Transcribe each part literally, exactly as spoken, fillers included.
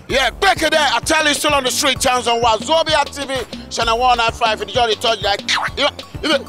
Yeah, back there. I tell you, still on the street, channels on Wazobia T V, channel one nine five. If you just dey touch, like, you know,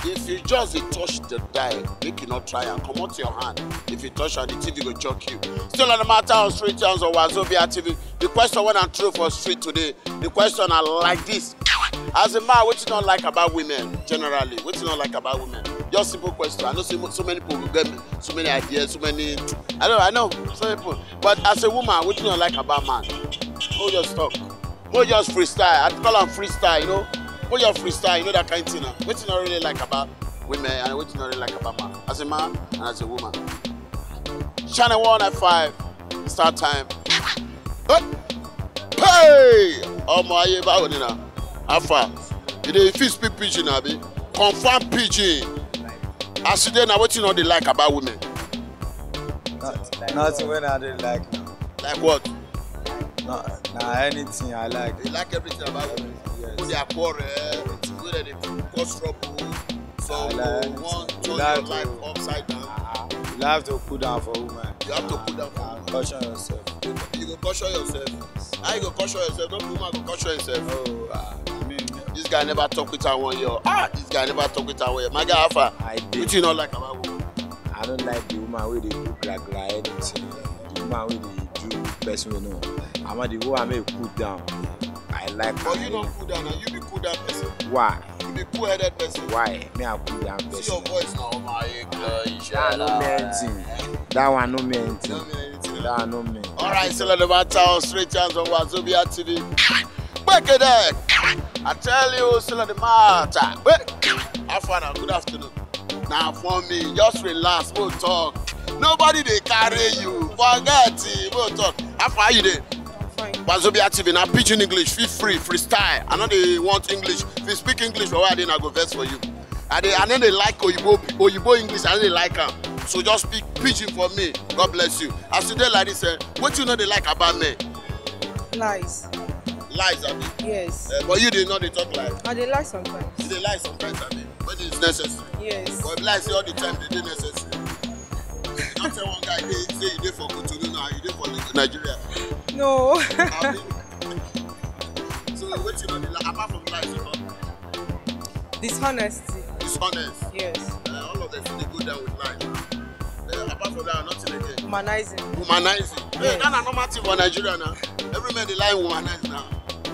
if you just dey touch the dial, make you not try and comot your hand. If you touch on the T V, go choke you. Still on the matter on street, channels on Wazobia T V. The question when I'm through for street today, the question I like this. As a man, what you don't like about women generally? What you don't like about women? Just simple question. I know so, so many people will get so many ideas, so many. I know, I know, so many people. But as a woman, what you don't like about man? Who just talk? Who just freestyle? I call am freestyle, you know. Who just freestyle, you know that kind of thing. What you don't really like about women and what you don't really like about man? As a man and as a woman. Channel one nine five, start time. Hey! Hey! Omo aye, báwo ni na? How far? You dey fit speak pidgin, abi? Confirm pidgin. As you dey na, wetin you no dey like about women? Not, nothing when I dey like. Like what? No, na anything I like. You like everything about women? Yes. Go dey quarrel, go dey cause trouble. So I like you wan anything. turn Like your life to- upside down. You have to cool down for woman. You have to cool down for And caution yourself. You go caution yourself. How you go caution yourself? No woman go caution yourself. Oh, ah, I mean, This guy never talk with her one year. Ah, this guy never talk with her one year. My guy, how far? I did. Wetin you no like about woman? I don't like the woman wey dey do gra gra anything. The woman wey dey do person wey no. I want the woman make cool down. I like But her. You no cool down now. You be cool down person. Why? You be cool headed person. Why? Me I cool down See your person. Voice now. Oh my God. That one no mean anything. That one no mean anything. No mean anything. That one no mean. All right, still on the matter on street, channels on Wazobia T V. Back it there. I tell you, still on the matter. Wait. How far now? Good afternoon. Now for me, just relax, go talk. Nobody dey carry you. Forget it, go talk. How far you dey? I'm fine. Wazobia T V, now pidgin English, feel free, freestyle. I know they want English. If you speak English for what I dey, I go vex for you. I dey, I know they like Oyibo, Oyibo English, I know they like am. So just speak pidgin for me. God bless you. As you dey like this, eh, what you know they like about me? Lies. Lies, abi? Yes. Eh, but you dey not dey talk lie. I dey lie sometimes. You dey lie sometimes, abi? When it's necessary. Yes. But if lie say all the time, they dey necessary. Not tell one guy dey say you dey for Cotonou now, you dey for Nigeria. No. Abi? So wetin you know dey lie apart from lies, you know? Dishonesty. Dishonest. Yes. Uh, all of them fit dey go down with lies. Uh, apart from that, nothing again. Humanizing. Womanizing. Hey, Yes. That's a normal thing for Nigeria now. Every man dey lie womanize now.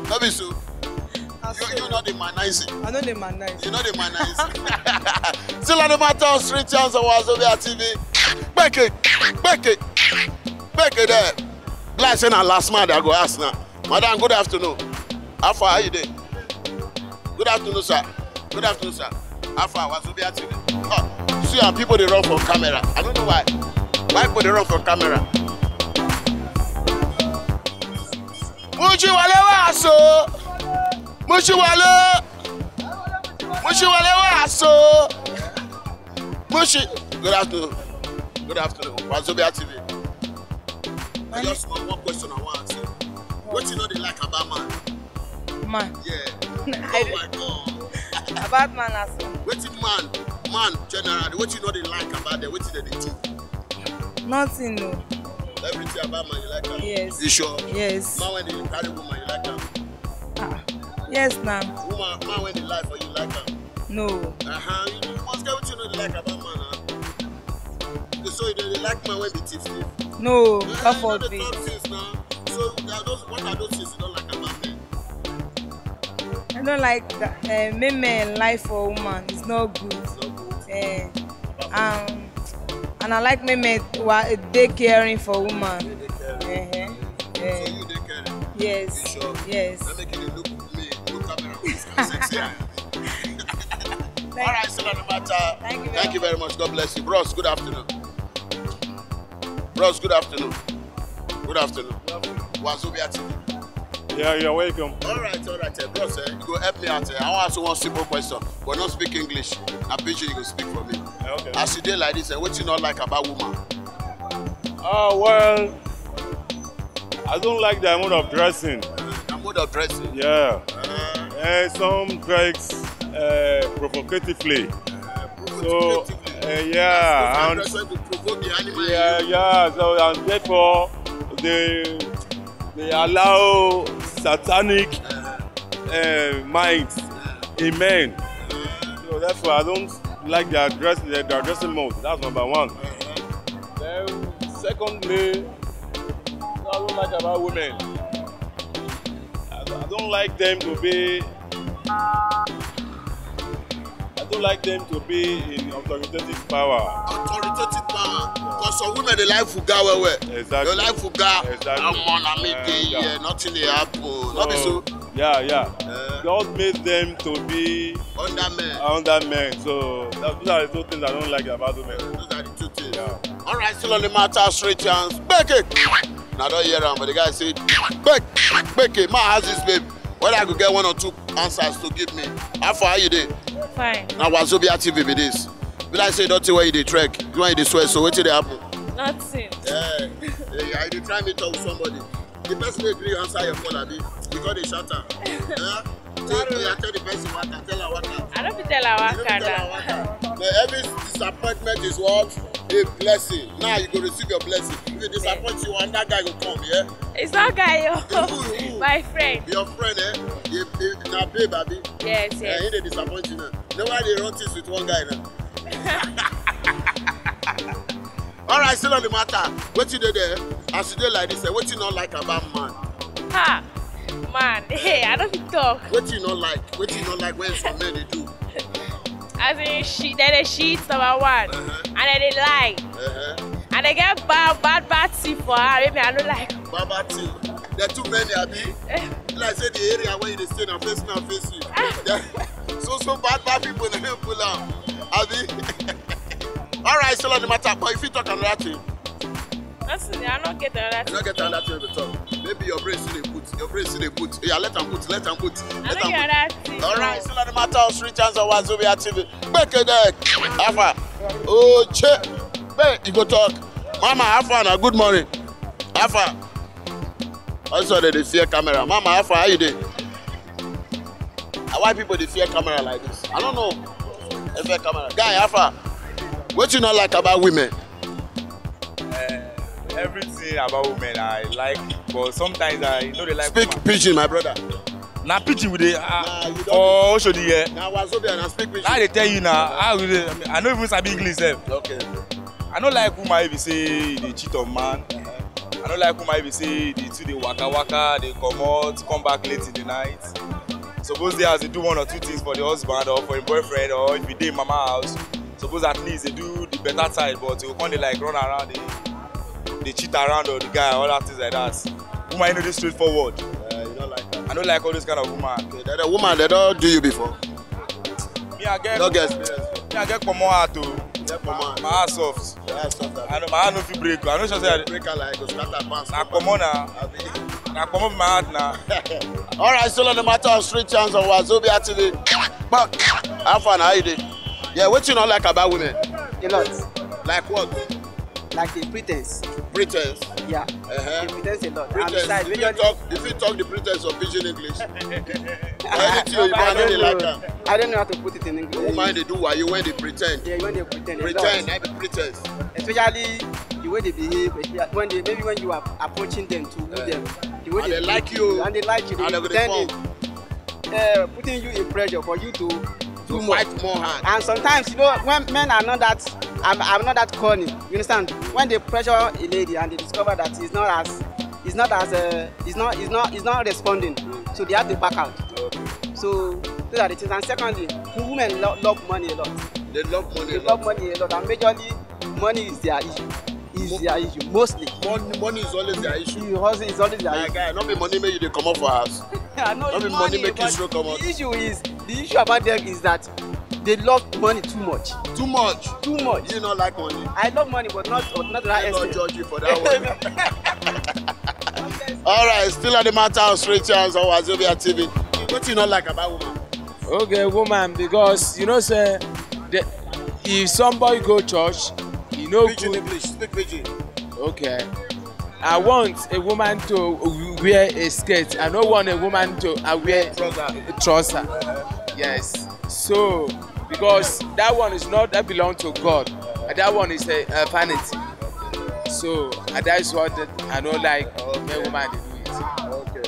No be so. I You, swear. you not dey manize. I no dey manize. You know the manize. Still on the matter on street, channels on Wazobia T V. Back it, back it, back it there. Like say na last man I go ask now. Madam, good afternoon. How far are you dey? Good afternoon, sir. Good afternoon, sir. How far? Wazobia T V. Oh, see how people dey run for camera. I don't know why. Why people dey run for camera? Mushi wale wa so. Mushi wale. Mushi wale wa so. Mushi. Good afternoon. Good afternoon. Wazobia T V. I just want one question I want to ask you. What you know they like about man? Man. Yeah. I Oh my God. About man as well. Wetin man, man generally, wetin you know they like about them? Wetin they dey do? Nothing, no. Everything about man you like am. Yes. You sure? Yes. Man when they carry woman you like am. Ah. Yes, now. Woman, man when they lie for you like am. No. Uh huh. You, you must get what you know they like about man. Huh? So you dey like man when be thief thief. No. Eh, God you know the forbid. Third things now. So there are those, what are those things you don't like about men? I don't like that. Uh, make men lie for woman. It's not good. It's not good. Eh, um, and I like make men wa- dey caring for woman. They dey care. Eh, So eh. you dey care. You Yes. Sure. Yes. Let me give you look me, look camera with this kind sexy eye. All right, still on the matter. Thank you very Thank you very much. God bless you, bros. Good afternoon, bros. Good afternoon. Good afternoon. Wazobia T V. Yeah, you're welcome. All right, all right, eh, bros, eh, you go help me out. Eh. I want to ask you one simple question, but not speak English. Na pidgin you go speak for me. Yeah, okay. As you dey like this, eh, wetin you no like about woman? Ah, well, I don't like their mode of dressing. Na mode of dressing. Yeah. Uh, Eh, some dress uh, provocatively. So, provocatively. Uh, yeah, Different and dress wey go provoke the animal. yeah, yeah. So and therefore they they allow satanic uh, minds in men. So therefore, I don't like their dress, their, their dressing mode. That's number one. Then, secondly, what I don't like about women, I, I don't like them to be. I don't like them to be in authoritative power. Authoritative power. Because some women dey like fuga well well. Exactly. They like fuga. Exactly. Omo, na me Eh, dey yeah. here, nothing dey happen. No be so. Yeah, yeah. Eh, God made them to be under men. under men. So that, those are the two things I don't like about women. Those are the two things. Yeah. All right, still on the matter, straight chance. Gbeke. Now I don hear am, but the guy say, "Gbeke, gbeke." Ma ask this babe whether I go get one or two answers to give me. How far you dey? Fine. Na Wazobia T V be this. Be like say you don tey wey you dey trek, you wan you dey swear, so wetin dey happen? Nothing. Yeah, yeah, you dey try me talk with somebody. The person wey gree answer your call, abi? You go dey shout am. Eh? Tell me, I tell the person waka, tell her waka. I don't be tell her You no waka fit tell now. her waka. But every disappointment is what? A blessing. Now you go receive your blessing. If you disappoint you, another guy go come, yeah? It's not guy, yo. Who, who? My friend. Your friend, eh? You, you, na babe, abi? Yes, Eh, he yes. dey disappoint you now. Nobody dey run things with one guy now. All right, still on the matter. Wetin dey there? As you dey like this, eh, wetin you no like about man? Ha! Man, hey, I don't be talk. Wetin you no like? Wetin you no like when some men dey do? As in, she, then they cheat, number one. Uh-huh. And then they lie. Uh-huh. And they get bad, bad, bad thing for her. Maybe I don't like. Baba thing. There too many, abi? Be like say the area where you dey stay na face na face you. There- so so bad bad people na him pull am, abi? All right, still on the matter, but if you talk another thing, Nothing, I don't get another you no get another thing to talk. Maybe your brain still dey put, your brain still dey put. Yeah, let am put, let am put, I let don't am get put. another thing. All right, still on the matter of street chance of Wazobia T V. Gbeke there, Alpha. Oche, hey, you go talk. Mama, Alpha, na good morning. Alpha. Also, they dey fear camera. Mama, Alpha, how you dey? Ah, why people dey fear camera like this? I don't know. They fear camera. Guy, Alpha, what you not like about women? Eh, everything about women I like, but sometimes I know they like Speak woman. Pidgin, my brother. Na pidgin we dey Nah, ah, you don't- for Oshodi here. Now, Wazobia, now speak Pidgin. Now they tell you now. I will. I no even sabi English sef. Okay. I no like woman if you say they cheat on man. I no like woman if you say they too they waka waka, they comot, come back late in the night. Suppose they as they do one or two things for the husband or for him boyfriend or if you dey mama house. Suppose at least they do the better side, but you come dey like run around, they, they cheat around on the guy, all that things like that. Woman, you know this straightforward. Uh, you don't like that. I no like all those kind of woman. Okay, the, the woman, they don't do you before. Me I get, Don't get experience. Me I get kpomo heart o. Get kpomo heart. My heart soft. Yeah, stop that. I know my heart no fit break o. I no sure say I dey. Break her like go scatter pants. Na kpomo na. Abi. Na kpomo for my heart na. All right, still on the matter of street chance of Wazobia T V. But how far now you dey? Yeah, what you not like about women? A lot. Like what? Like the pretense. Pretense. Yeah. Uh-huh. They pretense a lot. And Pretense. besides, If you majorly, talk, if you talk the pretense of Pidgin English, or anything you I want, they don't like know. am. I don't know how to put it in English. Woman, they do why you when they pretend. Yeah, when they pretend. A Pretend, lot. I be pretense. Especially the way they behave. When they maybe when you are approaching them to woo them, the way And they like treat you. And they like you. And They they go pretend dey it, uh, putting you in pressure for you to do To more. Fight more hard. And sometimes, you know, when men are not that, I'm, I'm not that corny. You understand? When they pressure a lady and they discover that he's not as, he's not as, uh, he's not, he's not, he's not responding, so they have to back out. So those are the things. And secondly, women lo- love money a lot. They love money. They a love lot. Money a lot, and majorly, money is their issue. Is Mo- their issue mostly. Money, money is always their issue. It's always, it's always their My issue. Guy, not be money make you dey comot for house. I know Not it's be money make you but stroke comot. The issue is, the issue about them is that they love money too much. Too much. Too much. You not like money. I love money, but not not that I don't extent. Judge you for that one. All right, still on the matter of street chance on Wazobia T V. What you not like about woman? Okay, woman, because you know say the, if somebody go church, you know Pidgin good. English, speak Pidgin. Okay. I want a woman to wear a skirt. I don't want a woman to uh, wear trouser. Yes. So because that one is not that belong to God. And that one is a, a vanity. So and that is what I don't like when woman dey do it. Okay.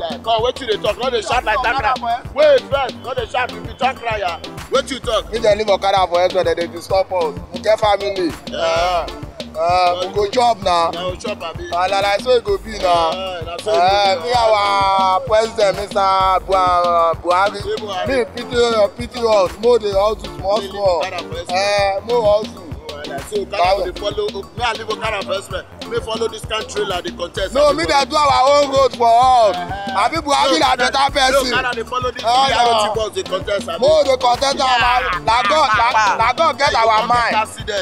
Understand? Come, wetin you dey talk? No dey shout like takra. Wait first, no dey shout, you be takra ya. Wetin you talk? If dem leave okada for head, dem dey disturb us. We get family. Yeah. Uh, we go chop now. Na we chop, abi? Uh, na like so e go be now. Uh, na so e go be. Uh, me, our president, Mister Bua- Buhari, Say Buhari. Me pity, pity us. Mo dey hustle small Say small. Leave okada for express. Uh, mo hustle. Oh, I like. So okada go dey follow. Me, I leave okada for express. Me follow this kind trailer dey contest. No, me dey do our own road for us. Abi Buhari na better person. Okada dey follow this B R O T bus dey contest. Mo dey contest am. Na God, na, na God get our mind.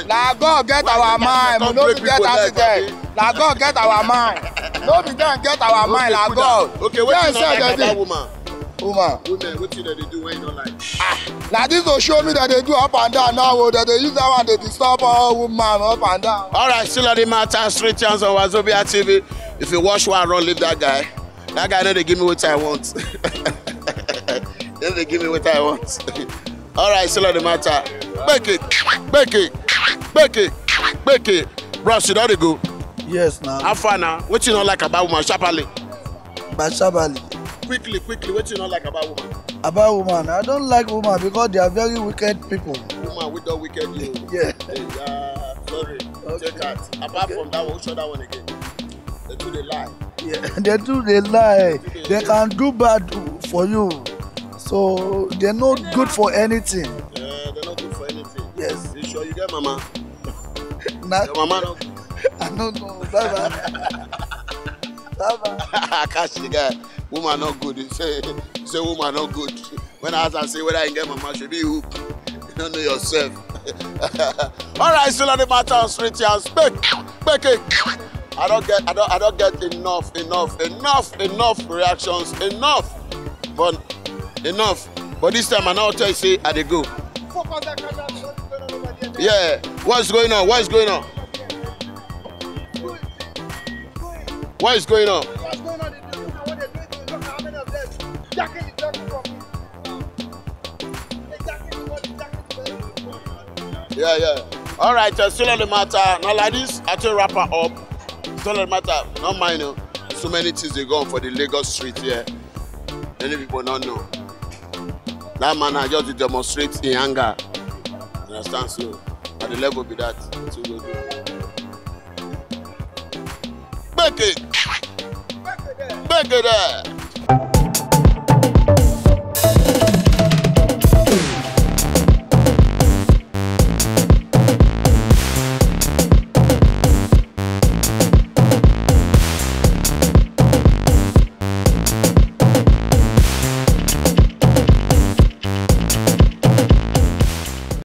Na God get our mind. We no be get accident. Na God get our mind. No be dem get our mind. Na God. Okay, wetin you no like about woman? Woman. Women, wetin dem dey do wey you no like? Ah, na this go show me that they do up and down now. Oh, that they use that one, they disturb all woman up and down. All right, still on the matter, street chance on Wazobia T V. If you watch one, run, leave that guy. That guy no dey give me what I want. If they give me what I want. All right, still on the matter. Make it, make it, make it, make it. Bros, you don dey go. Yes, now. How far now? What you no like about woman? Sharply. But sharply. Quickly, quickly. What you no like about woman? About woman, I don't like woman because they are very wicked people. Woman, we don't wicked you. Yeah. Hey, uh, sorry. Okay. Take that. Apart from that one, which other one again? They do dey lie. Yeah, they do dey lie. They can do bad for you. So they're not good for anything. Yeah, they're not good for anything. Yes. You sure you get mama? Nah. Your mama no. I don't know. Bye bye. Bye bye. I catch the guy. Woman not good. He say, he say woman not good. When I ask am say whether you get mama, shebi you hook. You don't know yourself. All right, still on the matter of street yam. Speak, speak it. I don't get, I don't, I don't get enough, enough, enough, enough reactions, enough, but enough. But this time I now tell you say I dey go. Yeah, what's going on? What's going on? What is going on? Yeah, yeah. All right, uh, still on the matter. Now, like this, I tell wrap her up. Still on the matter. Not mine. Oh. So many things they go on for the Lagos street here. Many people don't know. That man I just dey demonstrate in anger. Understand? So, at the level be that. So we go. Make it. Make it there.